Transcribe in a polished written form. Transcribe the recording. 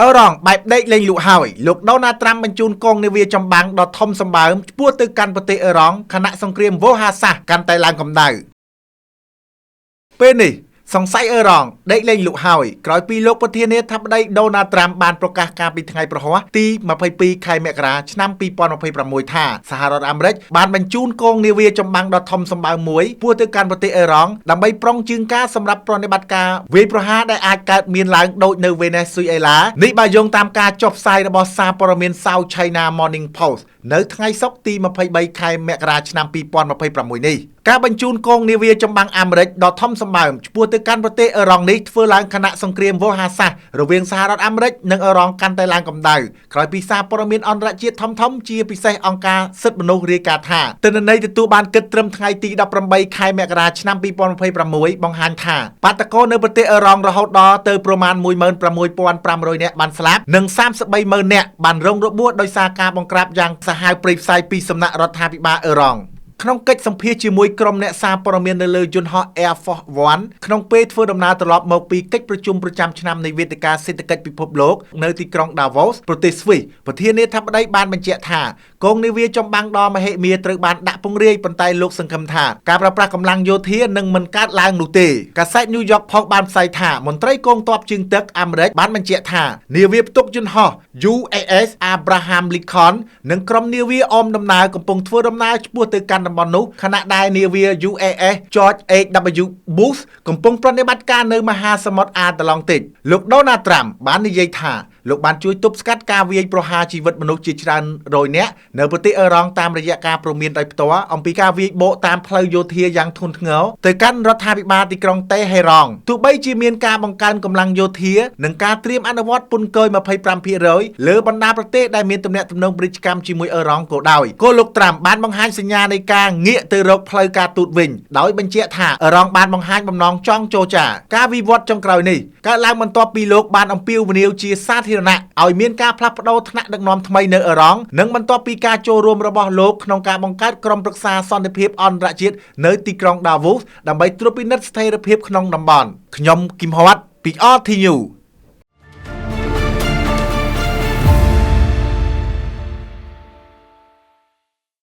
អឺរ៉ង់បែបដេកលេងលក់ហើយលោកដូណាល់ត្រាំបញ្ជូនកងនាវាចម្បាំងដ៏ធំសម្បើមឆ្ពោះទៅកាន់ប្រទេសអឺរ៉ង់ខណៈសង្គ្រាមវោហាសាសកាន់តែឡើងកម្ដៅពេលនេះសង្ស័យអឺរ៉ង់ដេកលេងលក់ហើយក្រោយពីលោកប្រធានាធិបតីដូណាល់ត្រាំបានប្រកាសកាលពីថ្ងៃប្រហ័សទី22ខែមករាឆ្នាំ2026ថាសហរដ្ឋអាមេរិកបានបញ្ជូនកងនាវាចម្បាំងដ៏ធំសម្បើមមួយពោះទៅកាន់ប្រទេសអឺរ៉ង់ដើម្បីប្រុងជើងការសម្រាប់ប្រតិបត្តិការវាយប្រហារដែលអាចកើតមានឡើងដូចនៅវេណេស៊ុយអេឡានេះបើយោងតាមការចុះផ្សាយរបស់សារព័ត៌មាន South China Morning Post នៅថ្ងៃសុក្រទី23ខែមករាឆ្នាំ2026នេះការបញ្ជូនកងនាវាចម្បាំងអាមេរិកដ៏ធំសម្បើមឆ្ពោះទៅកាន់ប្រទេសអឺរ៉ង់នេះធ្វើឡើងខណៈសង្គ្រាមវោហាសាសរវាងសហរដ្ឋអាមេរិកនិងអឺរ៉ង់កាន់តែឡើងកម្ដៅក្រោយពីសារព័ត៌មានអន្តរជាតិធំៗជាពិសេសអង្គការសិទ្ធិមនុស្សរាយការណ៍ថាទិន្នន័យទទួលបានគិតត្រឹមថ្ងៃទី18ខែមករាឆ្នាំ2026បង្ហាញថាបាតុករនៅប្រទេសអឺរ៉ង់រហូតដល់ទៅប្រមាណ16500នាក់បានស្លាប់និង330,000នាក់បានរងរបួសដោយសារការបង្ក្រាបយ៉ាងសាហាវព្រៃផ្សៃពីសំណាក់រដ្ឋាភិបាលអឺរ៉ង់ក្នុងកិច្ចសម្ភាសជាមួយក្រុមអ្នកសារព័ត៌មាននៅលើយន្តហោះ Air Force One ក្នុងពេលធ្វើដំណើរត្រឡប់មកពីកិច្ចប្រជុំប្រចាំឆ្នាំនៃវេទិកាសេដ្ឋកិច្ចពិភពលោកនៅទីក្រុង Davos ប្រទេសស្វីសប្រធានាធិបតីបានបញ្ជាក់ថាកងនាវាចម្បាំងដ៏មហិមាត្រូវបានដាក់ពង្រាយប៉ុន្តែលោកសង្ឃឹមថាការប្រើប្រាស់កម្លាំងយោធានឹងមិនកើតឡើងនោះទេកាសែត New York Post បានផ្សាយថាមន្ត្រីកងទ័ពជើងទឹកអាមេរិកបានបញ្ជាក់ថានាវាផ្ទុកយន្តហោះ USS Abraham Lincoln និងក្រុមនាវាអមដំណើរកំពុងធ្វើដំណើរឆ្ពោះទៅកាន់តំបន់នោះខណៈដែលនាវា USS George H.W. Bush កំពុងប្រតិបត្តិការនៅមហាសមុទ្រអាត្លង់តិកលោក Donald Trump បាននិយាយថាលោកបានជួយទប់ស្កាត់ការវាយប្រហារជីវិតមនុស្សជាច្រើនរយនាក់នៅប្រទេសអឺរ៉ង់តាមរយៈការព្រមានដោយផ្ទាល់អំពីការវាយបកតាមផ្លូវយោធាយ៉ាងធ្ងន់ធ្ងរទៅកាន់រដ្ឋាភិបាលទីក្រុងតេហេរ៉ង់ទោះបីជាមានការបង្កើនកម្លាំងយោធានិងការត្រៀមអនុវត្តពន្ធគយ25%លើបណ្ដាប្រទេសដែលមានទំនាក់ទំនងពាណិជ្ជកម្មជាមួយអឺរ៉ង់ក៏ដោយក៏លោកត្រាំបានបង្ហាញសញ្ញានៃការងាកទៅរកផ្លូវការទូតវិញដោយបញ្ជាក់ថាអឺរ៉ង់បានបង្ហាញបំណងចង់ចរចាការវិវត្តចុងក្រោយនេះកើតឡើងបន្ទាប់ពីលោកបានអំពាវនាវជាសាធារណៈឲ្យមានការផ្លាស់ប្ដូរថ្នាក់ដឹកនាំថ្មីនៅអឺរ៉ង់និងបន្ទាប់ពីការចូលរួមរបស់លោកក្នុងការបង្កើតក្រុមប្រឹក្សាសន្តិភាពអន្តរជាតិនៅទីក្រុង Davos ដើម្បីត្រួតពិនិត្យស្ថិរភាពក្នុងតំបន់ខ្ញុំគឹមហវ៉ាត់ពី RTU